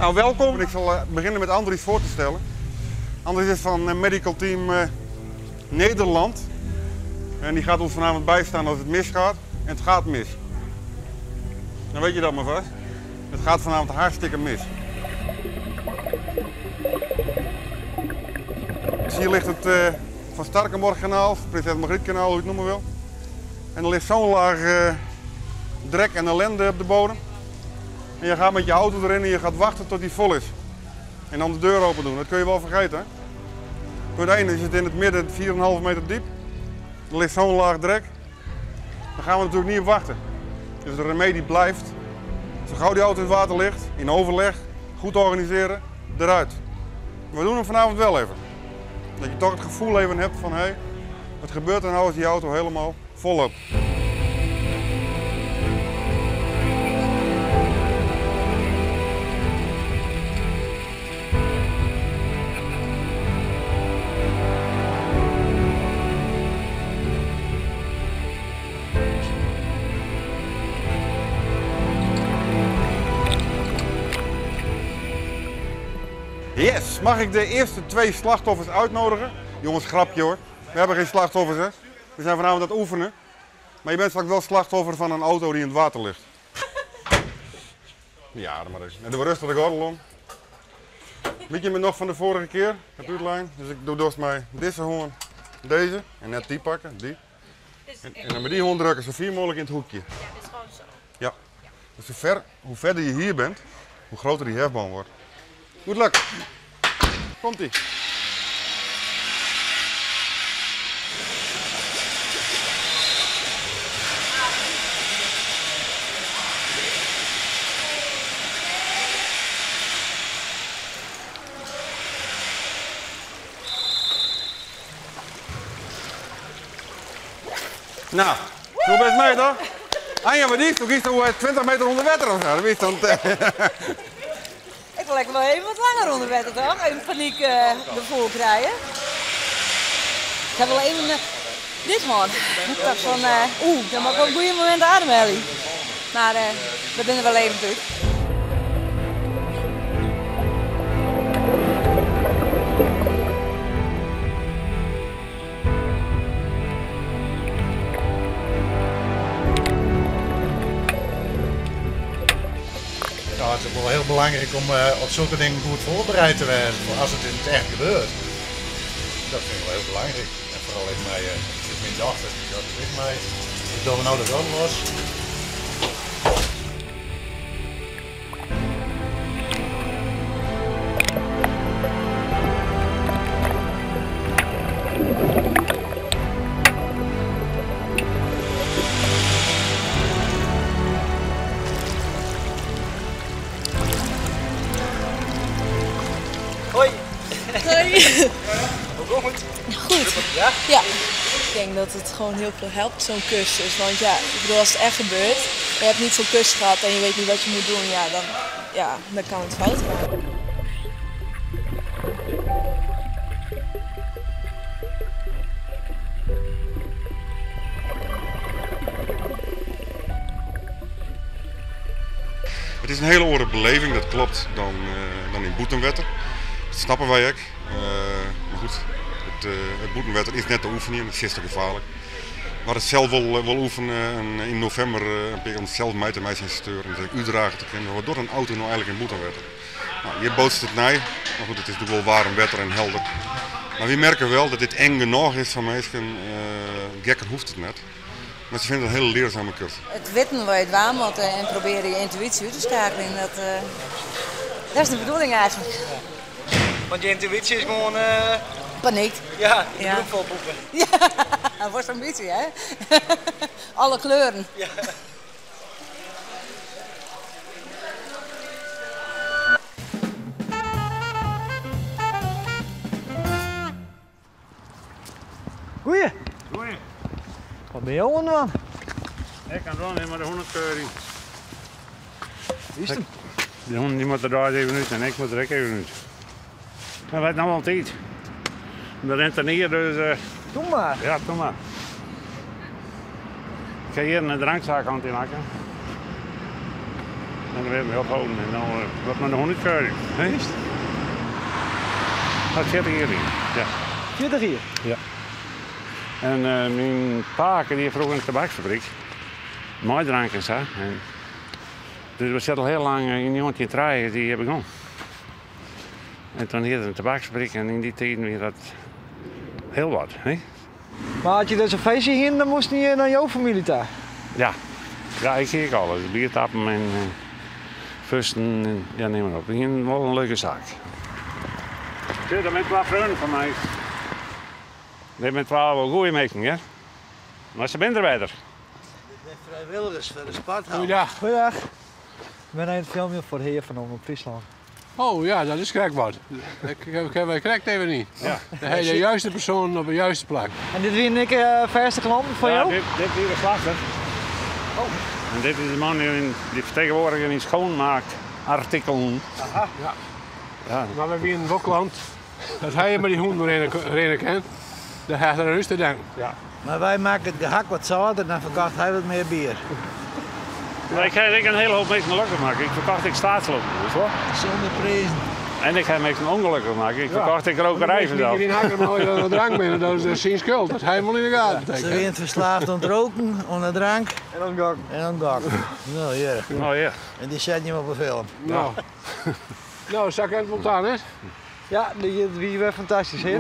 Nou, welkom. Ik zal beginnen met Andries voor te stellen. Andries is van Medical Team Nederland. En die gaat ons vanavond bijstaan als het misgaat. En het gaat mis. Dan weet je dat maar vast. Het gaat vanavond hartstikke mis. Dus hier ligt het Van Starkenborghkanaal, Prinses Margrietkanaal, hoe je het noemen wil. En er ligt zo'n laag drek en ellende op de bodem. En je gaat met je auto erin en je gaat wachten tot die vol is. En dan de deur open doen, dat kun je wel vergeten. Hè? Punt 1 is het in het midden 4,5 meter diep. Er ligt zo'n laag drek. Daar gaan we natuurlijk niet op wachten. Dus de remedie blijft. Zo gauw die auto in het water ligt, in overleg, goed organiseren, eruit. We doen hem vanavond wel even. Dat je toch het gevoel even hebt van, hé, hey, wat gebeurt er nou als die auto helemaal vol loopt? Yes, mag ik de eerste 2 slachtoffers uitnodigen? Jongens, grapje hoor. We hebben geen slachtoffers hè. We zijn vanavond aan het oefenen. Maar je bent straks wel slachtoffer van een auto die in het water ligt. Ja, maar eens. En doe rustig de gordel om. Weet je me nog van de vorige keer? Het uitlijn. Dus ik doe dorst mij deze hoorn, deze. En net die pakken, die. En dan met die hoorn drukken zo ver mogelijk in het hoekje. Ja, dit is gewoon zo. Ja. Dus hoe verder je hier bent, hoe groter die hefboom wordt. Good luck. Komt-ie. Nou, doe best mee toch? Anja, wat is het? Toen is 20 meter onder water of zo. Dat is dan Ik wil lekker wel even wat langer onder water toch? Even paniek ervoor krijgen. Ik heb wel even dit man. Ik dacht van, oeh, dan mag ik wel een goede moment ademhalen. Maar we zijn er wel even natuurlijk. Ja, het is ook wel heel belangrijk om op zulke dingen goed voorbereid te zijn voor als het in het echt gebeurt. Dat vind ik wel heel belangrijk. En vooral ik mij, het is mijn dochter, dat is ik mij. Dus doen we nou de gordel los. Hoi. Hoi. Hoe komt het? Goed. Ja? Ja. Ik denk dat het gewoon heel veel helpt, zo'n cursus. Want ja, ik bedoel, als het echt gebeurt, je hebt niet zo'n cursus gehad en je weet niet wat je moet doen, ja, dan kan het fout gaan. Het is een hele andere beleving, dat klopt, dan in Bûtenwetter. Dat snappen wij ook. Maar goed, het Bûtenwetter is net te oefenen, het is te gevaarlijk. Maar het zelf wel oefenen en in november een keer om zelf mij te mij zijn sturen en dat ik uitdragen te kunnen. Wat doet een auto nou eigenlijk in Bûtenwetter? Nou, hier bootst het nij, maar goed, het is natuurlijk wel warm wetter en helder. Maar we merken wel dat dit eng genoeg is van mensen, gekker hoeft het net. Maar ze vinden het een hele leerzame cursus. Het weten waar je het waan moet en proberen je intuïtie uit te schakelen, dat is de bedoeling eigenlijk. Want je intuïtie is gewoon... Paniek. Ja, de Ja. broek vol poepen. Ja, dat wordt ambitie hè. Alle kleuren. Ja. Goeie. Goeie. Wat ben je aan het doen? Ik kan doen, maar de hondenkeuring. Wie is het? De hond die moet er daar even uit en ik moet er ook even uit. Dat werd nou al tijd. Dat rent er niet, dus Doe maar. Ja, doe maar. Ik ga hier een drankzaak aan het inhakken. En dan weer ophouden en dan wat men de hond uitkeuren. Hè? Dat 40 jaar ja. 40 jaar? Ja. En mijn pa die vroeger in de tabaksfabriek. Mooi drank en zo. En dus we zitten al heel lang in 1903 die begon. En toen hier een tabaksfabriek en in die tijd weer dat heel wat. Hè? Maar had je dus een feestje hier, dan moest je naar jouw familie daar. Ja. Ja, ik zie ik alles. Biertappen en fusten en ja, neem maar op. Ik vind wel een leuke zaak. Zie, dat zijn twee vrienden van mij. Die zijn twee wel goede mensen, hè? Maar ze zijn er verder. Vrijwilligers voor de sporthal. Goeiedag. Goeiedag. Ik ben aan het filmpje voor de heer van Omroep Friesland. Oh ja, dat is krek wat. Dat kennen wij krek even niet. Ja. Dan heb je de juiste persoon op de juiste plek. En dit wie ik verste klant van ja, jou? Dit is de slachter. Oh. En dit is de man die, die vertegenwoordiger in schoonmaakartikelen. Aha. Ja. Ja. Maar we zijn een klant. Dat hij maar die honden rennen kent, dan gaat er rust te denken. Ja. Maar wij maken het gehakt wat zoter, dan verkocht hij wat meer bier. Maar ik heb een hele hoop mensen gelukkig maken. Ik verkocht ik staatslopen, dus hoor. Zonder prijzen. En ik heb mensen ongelukkig maken. Ik verkocht ik rokerij vanzelf. Die hakker maar wat drank binnen, dat is zijn schuld. Dat hij helemaal in de gaten. Ze zijn verslaafd aan het roken, aan de drank. En aan gokken. En aan gokken. Nou ja. Nou ja. En die zet je hem op een film. Nou, nou zak het wel aan, hè? Ja, die wie weer fantastisch, hè?